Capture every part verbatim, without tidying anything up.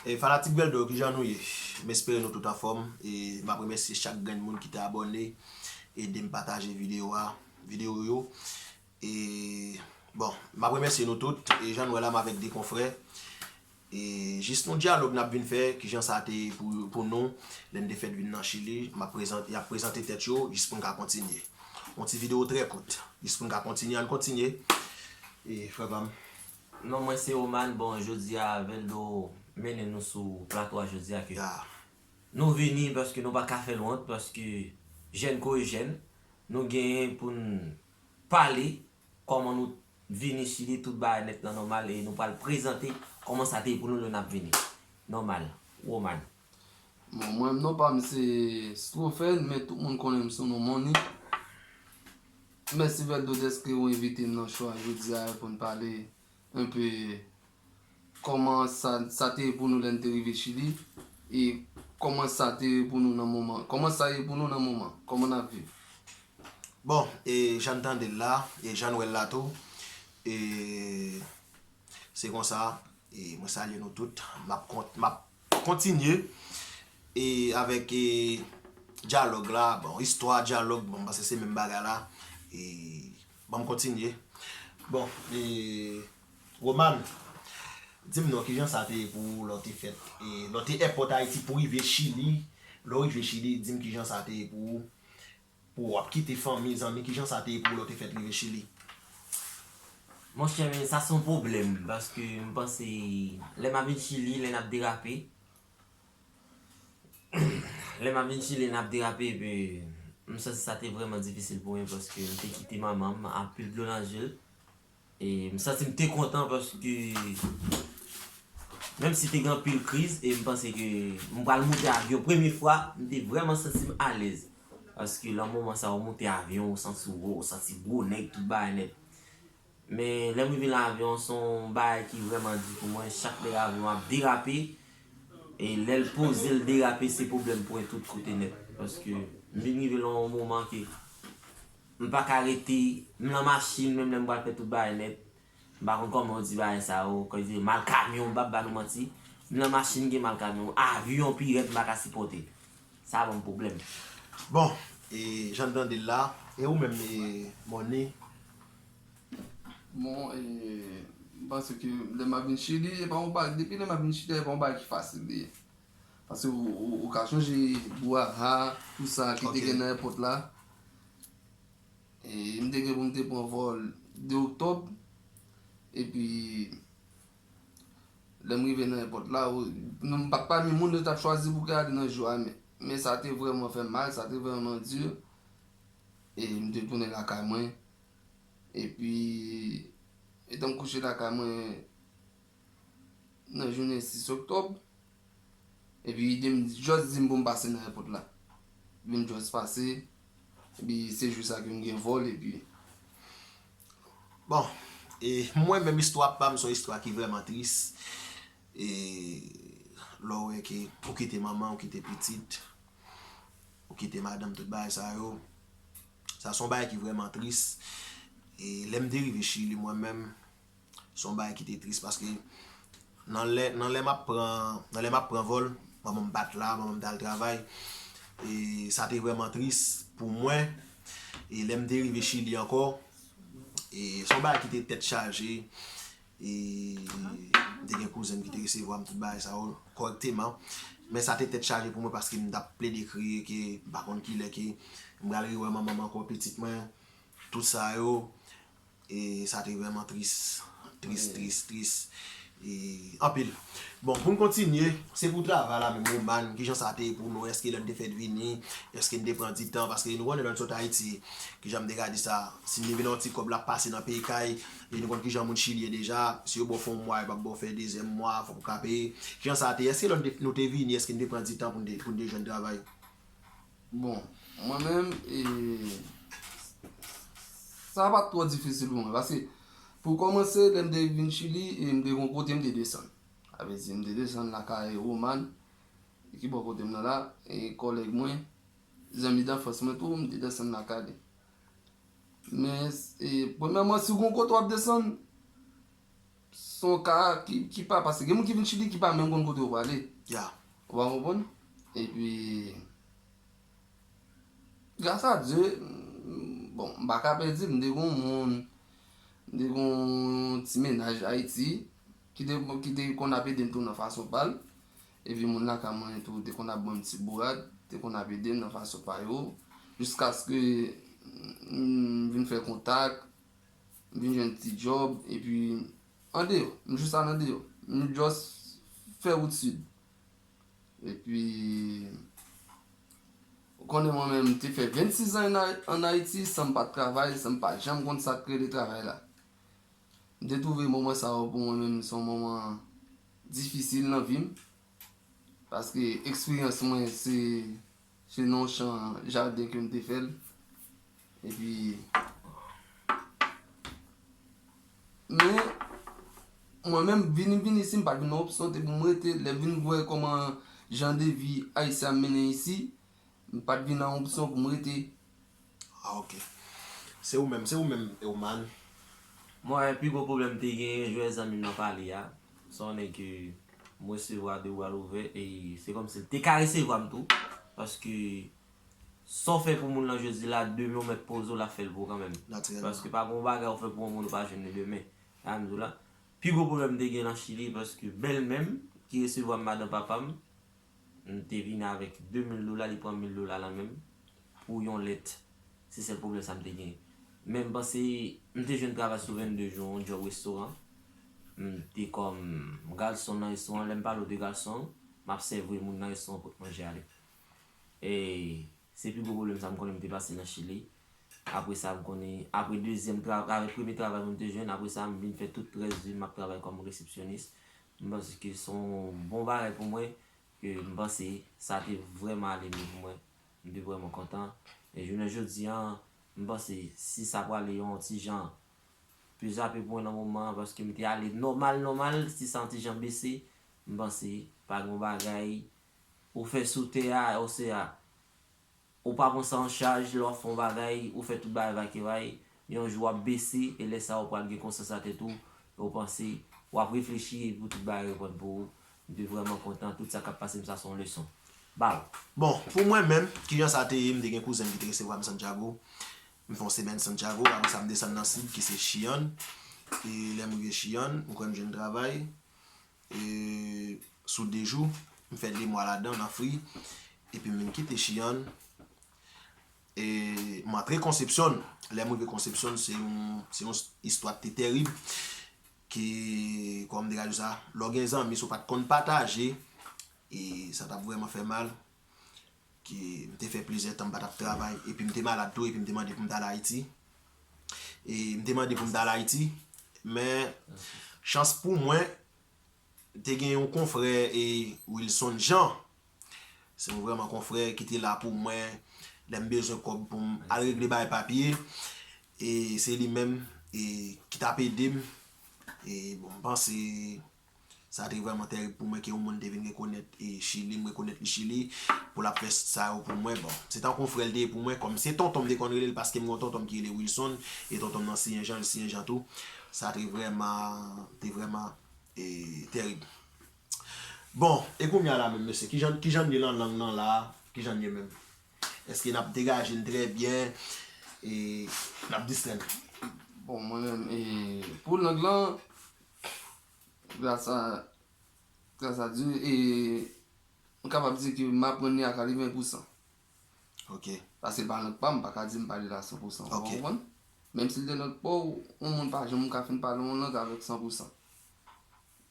E fanatik Veldo, kijan nou ye? M espere nou tout anfòm. E m ap remèsye chak grenn moun ki te abòne, ede m pataje videyo a, videyo yo. E, bon, m ap remèsye nou tout. E jan nou wè la, m avèk de konfrè. E jis nou dyalòg n ap vin fè, kijan sa te ye pou, pou nou, lè n te fèt vin nan Chili. M ap prezante, y ap prezante tèt yo, jis pou n ka kontinye. Yon ti videyo trè kout, jis pou n ka kontinye, ann kontinye. E frè pa m. Non, mwen se Roman. Bon, jodi a, Veldo mennen nou sou plato a jodi a ke Ya. Nou vini paske nou pa ka fè l wont, paske jèn kore jèn, nou genyen pou n pale kòman nou vini Chili, tout bagay nèt lan nòmal, e nou pral prezante kòman sa te ye pou nou lè n ap vini. Nòmal. Roman. Bon, mwen, non pa m se Strofen, men tout moun konnen m sou non Moni. Mèsi Veldo dèske ou envite m nan show a jodi a pou n pale enpe kòman sa, sa te ye pou nou lè n te rive Chili, e kòman sa te ye pou nou nan moman, kòman sa ye pou nou nan moman, kòman n ap viv. Bon, e jan n tande l la, e jan n wè l la tou, e se konsa, e mwen salye nou tout. M ap kont-, m ap kontinye, e avèk, e dyalòg la, bon, istwa, dyalòg, bon, m panse se menm bagay la, e ban m kontinye. Bon, e Roman, di m non, kijan sa te ye pou ou lè w te fèt, e lè w te èpòt Ayiti pou rive Chili, lè w rive Chili, di m kijan sa te ye pou ou, pou w ap kite fanmi, zanmi, kijan sa te ye pou ou lè w te fèt rive Chili? Monchè, men sa se yon pwoblèm, paske m panse, lè m ap vin Chili, lè n ap derape, lè m ap vin Chili, n ap derape, epi m santi sa te vrèman difisil pou mwen, paske m te kite manman m anpil dlo nan je l. E m santi m te kontan paske, menm si te gen anpil kriz, e m panse ke m pral monte avyon premye fwa, m te vrèman santi m alèz. Paske nan moman sa, ou monte avyon, ou santi w wo, ou santi gwo nèg, tout bagay nèt. Men lè m rive nan avyon, se yon bagay ki vrèman di pou mwen. Chak lè avyon ap derape, e lè l poze, l derape, se pwoblèm pou mwen tout kote nèt. Paske m vin rive nan yon moman ke m pa ka rete, m nan machin, menm lè m pral fè tout bagay nèt. M pa konn kòman yo di bagay sa yo, kòm yo di mal kamyon, m p ap ba nou manti. M nan machin gen mal kamyon, avyon pi rèd m pa ka sipòte. Sa ban m pwoblèm. Bon, e jan n tande l la, e ou menm, e Moni? Bon, e m panse ke lè m ap vin Chili, e pa yon bagay, depi lè m ap vin Chili, e pa yon bagay ki fasil li ye. Paske ou, ou, ou ka chonje brouhaha, tout sa ki te Ok. Gen nan èpòt la. E m te gen pou m te pran vòl de oktòb. Epi, lè m rive nan èpòt la, ou, nou, m pa t pami moun yo t ap chwazi pou k ale nan jou a, men, men sa te vrèman fè m mal, sa te vrèman di. E m te tounen lakay mwen. Epi, etan m kouche lakay mwen nan jounen sis oktòb, epi ide m just di m pou m pase nan èpòt la. Epi m just pase, epi se jou sa ke m gen vòl, epi Bon, e mwen menm, istwa pa m se yon istwa ki vrèman tris. E lè w wè ke ou kite manman, ou kite pitit, ou kite madanm, tout bagay sa yo, sa se yon bagay ki vrèman tris. E lè m te rive Chili, mwen menm, se yon bagay ki te tris paske nan lè, nan lè m ap pran, nan lè m ap pran vòl, manman m pa t la, manman m t al travay. E sa te vrèman tris pou mwen. E lè m te rive Chili ankò, e se yon bagay ki te tèt chaje. E m te gen kouzen m ki te resevwa m, tout bagay sa yo kòrèkteman. Men sa te tèt chaje pou mwen paske m t ap plede kriye ke m pa konn kilè ke m pral rewè manman m ankò, pitit mwen, tout sa yo. E sa te vrèman tris. Tris, tris, tris. E anpil. Bon, pou n kontinye, se pou travay la menm, Roman, kijan sa te ye pou nou? Èske lè n te fèt vini, èske n te pran di tan? Paske nou konnen lè n sot Ayiti, kijan m te ka di sa, si n te vin yon ti kòb l ap pase nan peyi kay, e nou konn kijan moun Chili ye deja, si yo ba w fè yon mwa, yo p ap ba w fè dezyèm mwa, fòk ou ka peye. Kijan sa te ye? Èske lè n te, nou te vini, èske n te pran di tan pou n te, pou n te jwenn travay? Bon, mwen menm, e, sa pa t twò difisil pou mwen, paske pou kòmanse, lè m te vin Chili, e m te gon kote m te desann. Sa vle di, m te desann lakay Roman, ki bò kote m nan la, e kòlèg mwen, zanmi danfans mwen tou, m te desann lakay li. Men, e, premyèman, si w gon kote w ap desann, se yon ka ki, ki pa, paske gen moun ki vin Chili ki pa menm konn kote yo prale. Ya. Ou pa konprann? Epi, gras a Dye, m- bon, m pa ka pè di, m te gon moun, m te gon ti mennaj Ayiti ki te, ki te konn ap ede m tou nan fason pa l. Epi moun lakay mwen tou te konn ap ban m ti bourad, te konn ap ede m nan fason pa yo, jiskaske m vin fè kontak, m vin jwenn ti djòb, epi andeyò, m jis al andeyò, m just fè wout sid. Epi, ou konnen mwen menm, m te fè vennsis an ann Ayiti san m pa t travay, san m pa janm konn sa k rele travay la. M te twouve moman sa yo pou mwen menm se yon moman difisil nan vi m. Paske eksperyans mwen se, se nan yon chan jaden ke m te fè l. Epi, men, mwen menm, vin, vin isi, m pa t vin nan opsyon, te pou m rete. Lè m vin wè kòman jan de vi ayisyen ap mennen isi, m pa t vin nan opsyon pou m rete. Ah, ok. Se ou menm, se ou menm, Eoman. Mwen, pi gwo pwoblèm m te genyen, jwè zanmi m nan pale a. Se yon nèg ke m resevwa de bra louvè e se kòmsi l te ka resevwa m tou. Paske sa w fè pou moun nan jodi la, demen w mèt poze w, l ap fè l pou ou kanmenm. Natirèlman. Paske pa gen yon bagay ou fè pou yon moun ou pa jwenn li demen. Sa m di w la. Pi gwo pwoblèm m te gen nan Chili, paske bèlmè m ki resevwa m, madanm papa m, m te vini avèk de mil dola, li pran mil dola nan men m pou yon lèt. Se sèl pwoblèm sa m te genyen. Men m panse, m te jwenn travay sou vennde jou, yon djòb restoran. M te kòm gason nan restoran, lè m pale w de gason, m ap sèvi moun nan restoran pot manje ale. E se pi gwo pwoblèm sa m konnen m te pase nan Chili. Apre sa, m konnen, apre dezyèm travay, avèk premye travay mwen te jwenn, apre sa, m vin fè tout rès vi m, m ap travay kòm resepsyonis. M panse ke se yon bon bagay pou mwen, ke m panse sa te vrèman ale byen pou mwen. M te vrèman kontan. E jounen jodi a, m panse si sa prale yon ti jan pi zape pou mwen nan moman an, paske m te ale nòmal, nòmal, si sa yon ti jan bese, m panse pa gen yon bagay ou fè sou tè a, osea, ou pa pran sa an chaj, lè w ap fè yon bagay, ou fè tout bagay vakevay, yon jou w ap bese, e lè sa a ou pral gen konsyans a tèt ou, e ou panse, w ap reflechi, epi tout bagay reprann pou ou. M te vrèman kontan, tout sa k ap pase m sa se yon leson. Bal. Bon, pou mwen menm, kijan sa te ye, m te gen kouzen m ki te resevwa m Santiago. M fè yon semèn Santiago, apre sa m desann nan sid, ki se Chillán. E lè m rive Chillán, m kwè m jwenn travay. E sou de jou, m fè de mwa ladan, nan fri. Epi m vin kite Chillán. E m antre Concepción. Lè m rive Concepción, se yon, se yon istwa ki te tèrib. Ki, kòman m te ka di w sa, lè w gen zanmi, si w pa t konn pataje, e sa t ap vrèman fè mal. Ki m te fè plizyè tan m pa t ap travay, epi m te malad tou, epi m te mande pou m t al Ayiti. E m te mande pou m t al Ayiti, men chans pou mwen, te gen yon konfrè e Wilson Jean. Se yon vrèman konfrè ki te la pou mwen lè m bezwen kòb pou m al regle bagay papye. E se li menm e ki t ap ede m. E bon, m panse sa te vrèman tèrib pou mwen ke yon moun te vin rekonèt e Chili, m rekonèt li Chili, pou l ap fè sa yo pou mwen. Bon, se tankou yon frè l te ye pou mwen, kòm se tonton m te konn rele l paske m gen yon tonton m ki rele Wilson, e tonton m nan siyen Jan, li siyen Jan tou. Sa te vrèman, te vrèman e tèrib. Bon, e kounye a la menm, mesye, kijan, kijan n ye nan lang nan la, kijan n ye menm? Èske n ap degaje n trè byen, e n ap distrè n? Bon, mwen menm, e, pou lang lan, gras a, gras a Dye, e, m kapab di ke m aprann li a katreven pousan. Ok. Paske l pa lang pa m, m pa ka di m pale l a san pousan. Ou Ok. konprann? Menm si l te lang pa w, yon moun pa janm ka fin pale yon lang avèk san pousan.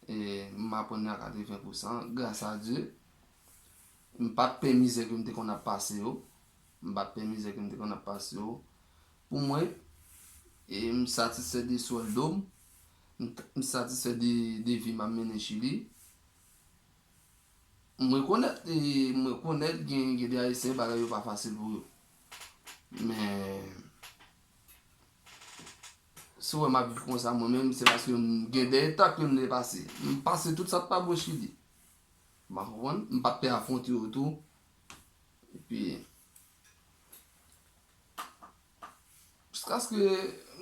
E m aprann li a katreven pousan, gras a Dye. M pa t pè mizè ke m te konn ap pase yo. M pa t pè mizè ke m te konn ap pase yo. Pou mwen, e m satisfè de swèldo m. M t- m satisfè de, de vi m ap mennen Chili. M rekonèt, e, m rekonèt gen, gen de Ayisyen bagay yo pa fasil pou yo. Men, si w wè m ap viv konsa mwen menm, se paske m gen de etap ke m te pase. M pase tout sa k pa bon Chili. M pa konprann, m pa t pè afwonte yo tou. Epi, jiskaske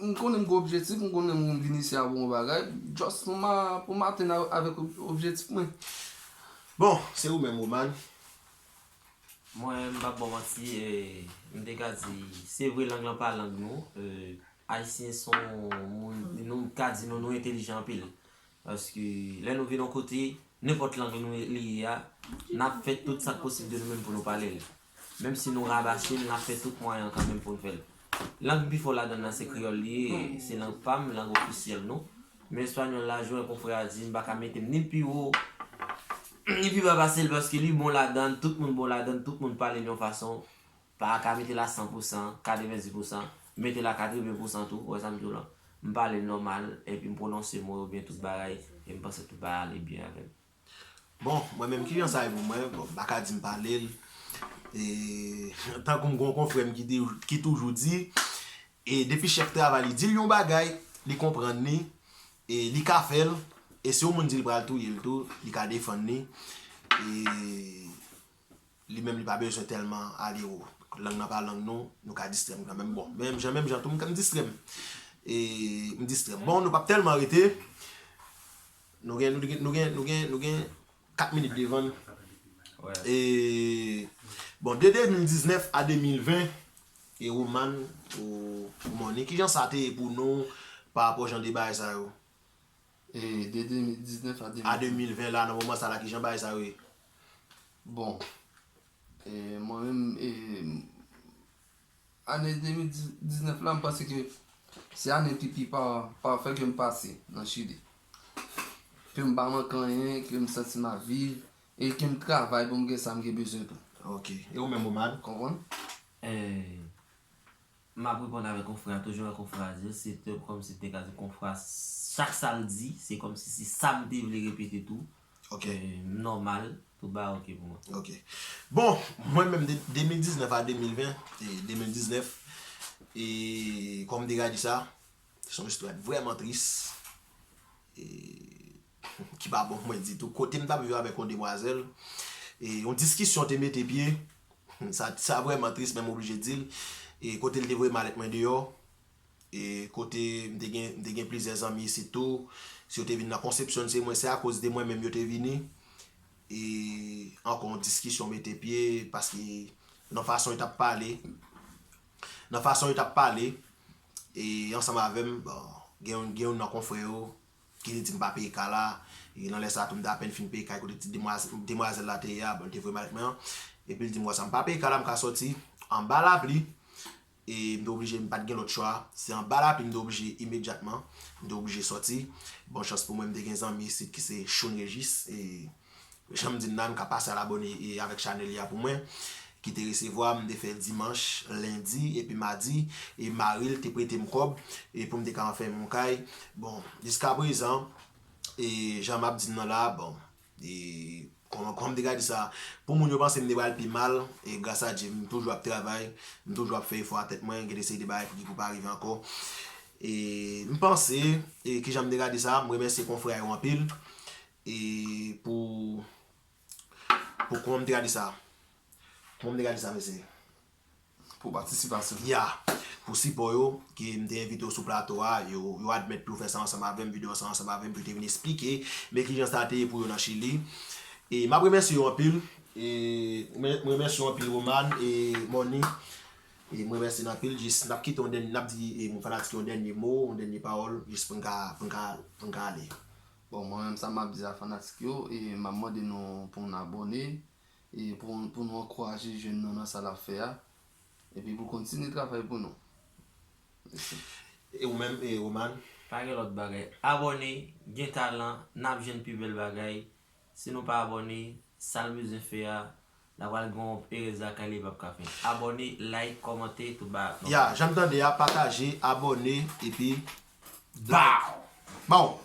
M konnen m gen objektif, m konnen m vin isi a pou yon bagay. Just pou m a, pou m atenn a- avèk ob- objektif mwen. Bon, se ou menm, Roman. Mwen, m p ap ba w manti, e, m te ka di, se vre lang lan pa lang nou. E, Ayisyen se yon moun, nou ka di nou, nou entelijan anpil. Paske lè nou vin yon kote, nenpòt lang nou li ye a, n ap fè tout sa k posib de nou menm pou nou pale l. Menm si nou rabache l, n ap fè tout mwayen an kanmenm pou n fè l. Lang pi fò ladan l nan se kreyòl li ye, se lang pa m, lang ofisyèl nou. Men espanyòl la, jan konfrè a di, m pa ka mete m ni pi wo, ni pi ba pase l, paske li bon ladan l, tout moun bon ladan l, tout moun pale l yon fason, pa ka mete l a san pou san, katrevenndis pou san, mete l a katreven pou san tou, ou wè sa m di w lan. M pale l nòmal, epi m pwononse mo yo byen, tout bagay, e m panse tout bagay ale byen avè m. Bon, mwen menm, kijan sa ye pou mwen? Bon, m pa ka di m pale l. E, tankou m gen yon konfrè m ki, di- ki toujou di, e depi chèf travay li di l yon bagay, li konprann li, e li ka fè l, e si yon moun di l pral touye l tou, li ka defann li. E li menm, li pa bezwen tèlman ale wo. Lang nan pa lang nou, nou ka distrè m kanmenm. Bon, menm jan, menm jan tou, m ka m distrè m. E m distrè m. Bon, nou p ap tèlman rete. Nou gen, nou gen, nou gen, nou gen, nou gen kat minit devan n. Wè. E, bon, de de mil diznèf a de mil ven, e Roman, ou, ou Moni, kijan sa te ye pou nou pa rapò jan de bagay sa yo? E de de mil diznèf a de mil ven. A de mil ven la, nan moman sa la, kijan bagay sa yo ye? Bon, e mwen menm, e ane de mil diznèf la, m panse ke se ane ki pi pa- pafè ke m pase nan Chili. Ke m pa manke anyen, ke m santi m ap viv, e ke m travay pou m gen sa m gen bezwen tou. Ok. E ou menm, Roman? Konprann? E, m ap reponn avèk konfrè a, toujou wè konfrè a di, se te kòmsi te ka di konfrè a, chak sa l di, se kòmsi se sa m te vle repete tou. Ok. E, m nòmal, tout bagay ok pou mwen. Ok. Bon, mwen menm de de mil diznèf a de mil ven, e de mil diznèf, e kòm m te ka di sa, se yon istwa vrèman tris, e ki pa bon pou mwen ditou. Kote m t ap viv avèk yon demwazèl, e yon diskisyon te mete pye, sa, sa vrèman tris, men m oblije di l, e kote l te voye malèt mwen deyò, e kote m te gen, m te gen plizyè zanmi isit tou. Si yo te vin nan Concepción, se mwen, se akoz de mwen menm yo te vini. E ankò yon diskisyon mete pye, paske nan fason yo t ap pale, nan fason yo t ap pale, e ansanm avè m, bon, gen youn, gen youn nan konfrè yo ki te di m pa peye ka la, e nan lè sa a tou m te apèn fin peye kay kote ti demwaz- demwazèl la te ye a, bon, li te voye malèt mwen an, epi l di m, wè sa, m pa peye ka la, m ka sòti anba lapli, e m te oblije, m pa t gen lòt chwa. Se anba lapli m te oblije imedyatman, m te oblije sòti. Bon chans pou mwen, m te gen zanmi isit ki se Choun Régis, e jan m di n nan, m ka pase al abòne e avèk chanèl li a pou mwen, ki te resevwa, m te fè dimanch, lendi, epi madi, e mari l te prete m kòb, e pou m te ka anfèmen yon kay. Bon, jiskaprezan, e jan m ap di n nan la, bon, e kòman, kòman m te ka di sa, pou moun yo panse m te pral pi mal, e gras a Dye, m toujou ap travay, m toujou ap fè efò a tèt mwen, gen de seri de bagay ki pou pa rive ankò. E m panse, e kijan m te ka di sa, m remèsye konfrè yo anpil, e pou, pou kòman m te ka di sa, kòman m te ka di sa, mesye? Pou patisipasyon. Ya, pou sipò yo, ke m te envite yo sou plato a, yo, yo admèt pou yo fè sa ansanm avè m, videyo sa ansanm avè m, pou yo te vin esplike, men kijan sa te ye pou yo nan Chili. E m ap remèsye yo anpil, e m remèsye yo anpil, Roman e Moni, e m remèsye n anpil, jis n ap kite yon dènye, n ap di e moun fanatik yo yon dènye mo, yon dènye pawòl, jis pou n ka, pou n ka, pou n ka ale. Bon, mwen menm sa m ap di a fanatik yo, e m ap mande nou pou n abòne, e pou, pou nou ankouraje jèn nan nan sa l ap fè a, epi pou l kontinye travay pou nou. Mèsi. E ou menm, e Roman? Pa gen lòt bagay. Abòne, gen talan, n ap jwenn pi bèl bagay. Si nou pa abòne, sa l bezwen fè a, l ap pral gen yon erè lakay li p ap ka fè. Abòne, like, kòmante, tout bagay ap nòmal. Ya, jan n tande a, pataje, abòne, epi Bow! Bon,